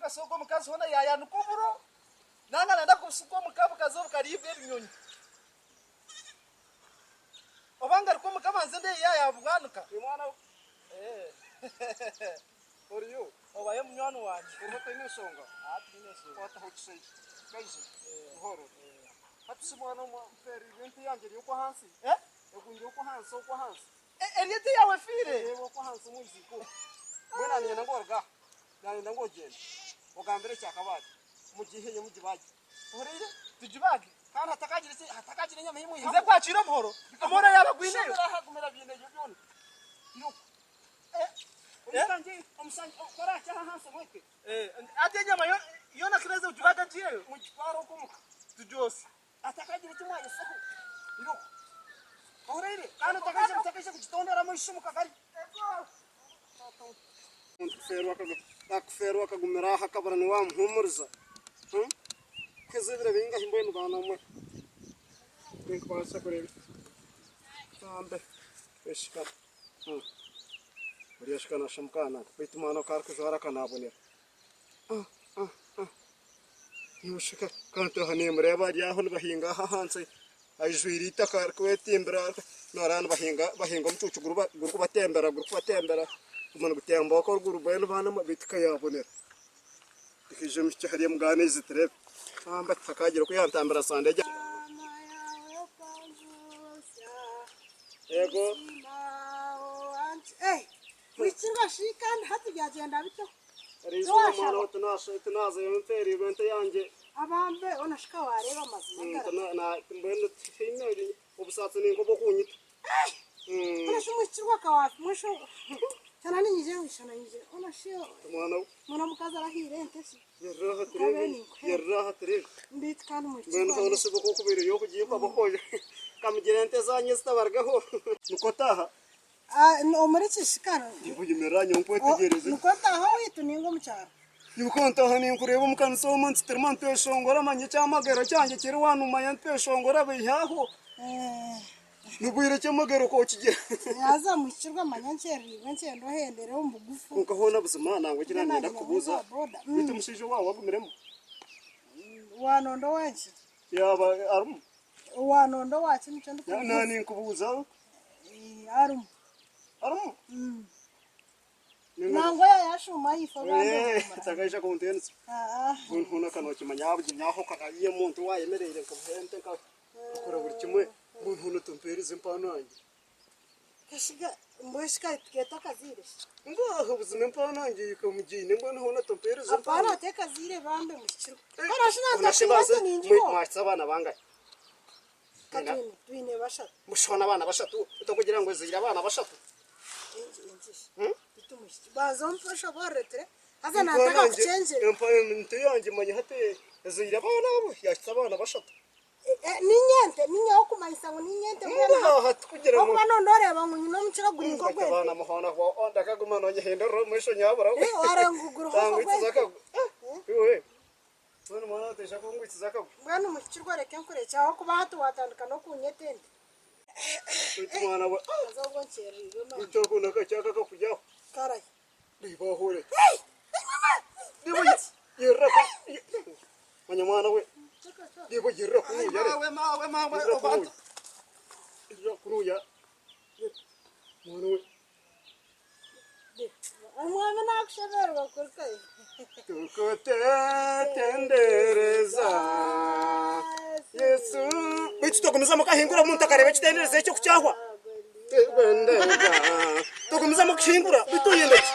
Kwonka shi ogwo omukazi hoona yaayanika oburo nanga nayenda kubusiga omuka bukaza bukariibwa ebinyonyi. Oba ngaruka omuka mbanze ndeebe yaaba yaabubwanika. Mwana we. Eh. Oriyo? Obaye munywani wangye. Oriho toine nshonga? Aa tinyine nshonga. Kwataho kishaija. Kaije. Buhoro. Hati shi mwana mfeereirwe ente yangye eri okwo ahansi? Eh? Egwire okwo ahansi okwo ahansi. Eri ente yaawe efiire? Ereeba okwo ahansi omu iziiko okwo. Mbwenu naanyenda ngu oruge aha. Naayenda ngu ogyende ogambire ekyakabaare mugiiheyo mugibaage. Ohuriire? Tugibaage? Kandi hatakagira eki, hatakagira enyama ei mwaihamu. Nze kwakiira omuhoro? Omuhoro yaaba agwineyo? Shomera aha gumira biineyo byona. Irooko. Omusangi, omusangi, kora aha kyaha ahansi omwete. Hati enyama yoona ku neeza kugibaaga ngiiheyo? Mugitware okwo omuka. Tugyose. Atakagira eki mwayosaho. Irooko. Ohuriire? Kandi otakaija, otakaija kugitondoramu eisho omu kagari. Akufeerwa akagumira aha akabura niwe wamuhumuriza. Kuheza ebiro bingahi mbwenu baana mwe. Tinkubaasa kureeba. Tambe. Eshika. Oriya shika nasha mukaananka. Beitu mwana ku arikujwara akanabonera. Nyowe shika kantaha nimureeba ari aho nibahinga aha ahansi aijwire eitaka arikwetimbira noreeba nibahinga bahinga omucuucu gurikubatembera gurikubatembera guma nigutemba okwo oruguru mbwenu baana mwe beitu kayabonera. Reka ije mpikye hariya mugaaniize tureebe. Namba tihakaagira oku yantambira sande egyo. Yego. Eriizooba mwana we tinazayo nfeereirwe ente yangye. Mbwenu tihaine obusaasi ni nk'obw'okunyita. Mwana we. Yerera aha tureebe, yerera aha tureebe. Mbwenu hoona shi oku okubaire ori okugimpa buhoya, nkamugira ente ezanyu ezitabarugaho. Nikwo otaaha? Omuri kishikaro. Iwe oyemerera nyowe nkwetegyereze. Nikwo ntaaha owaitu ninga omu kyaro. Iwe ku ntaaha ninkureeba omu kanisa omwo nti ntweshongora manya ekyamagero kyangye kiri wanumanya ntweshongora baiha aho. Nibwire ki amagara oku okigira? Haza muhikirwe manya nkyereirwe nkyenda ohendere omu bugufu. Kwonka hoona buzima nangwa eki naaba niinyenda kukubuuza, beitu omushaija owaawe agumiremu? Waanonda owanki? Yaaba arimu? Waanonda owaki nikyo ndikubuuza. Naaba ninkubuuza. Arimu. Arimu? Nangwa yaashuuma ahaifo abandi omu. Takaija kuntiinisa. Mbwenu hoona ka nookimanya aho hariyo omuntu owaayemereire nkamuha ente nkakora buri kimwe. Mbwenu hoona tompeereza empaano yangye. Mbwenu shi kari tekaziire shi? Ngaaha buzima empaano yangye omugiine mbwenu hoona tompeereza empaano. Apaana tekaziire bambe muhikirwe. Kare shi ningiho. Mwahitsya abaana bangahi? Ka twine twine bashatu. Mushoona abaana bashatu tokugira ngu ozaire abaana bashatu. Engi engi shi. Bitu muhikirwe. Banza ompe oshoboorore ture. Haza nantaka kuchengyera. Ente yangye manya hati ezaire abaana abo yahitsya abaana bashatu. Niinyente, niinye ow'okumanyisa ngu niinyente mbwenu hati. Ngaaha tikugira ngu. Ahabw'okuba noona oreeba ngu nyine omukira guri nk'ogw'ente. Abaana muhoona ndakaguma noonyehindurira omu maisho nyabura. Waareeba ngu guriho nk'ogw'ente. Iwe mbwenu mwana otaija kungwitsiza akagwe. Mbwenu muhikirwe oreke nkurekye ahabw'okuba hati waatandika n'okunyeta ente. Beitu mwana we. Haza obwo nkyereirwe mani. Beitu ako n'akakyaka kakuri aho. Karahi? Reeba aho ore. Reeba yerera Manya mwana we. Reeba yerera kunuya re. Maawe maawe maawe Yerera obantu. kunuya. Yerera kunuya. Mwana we. Omwami nakushemererwa kurukayo. Tukutetendereza Yesu. Beitu togumizamu okahingura omuntu akareeba ekitenderezo ekyo ku kyahwa. Tugumizamu kuhingura beitu oyenda ki?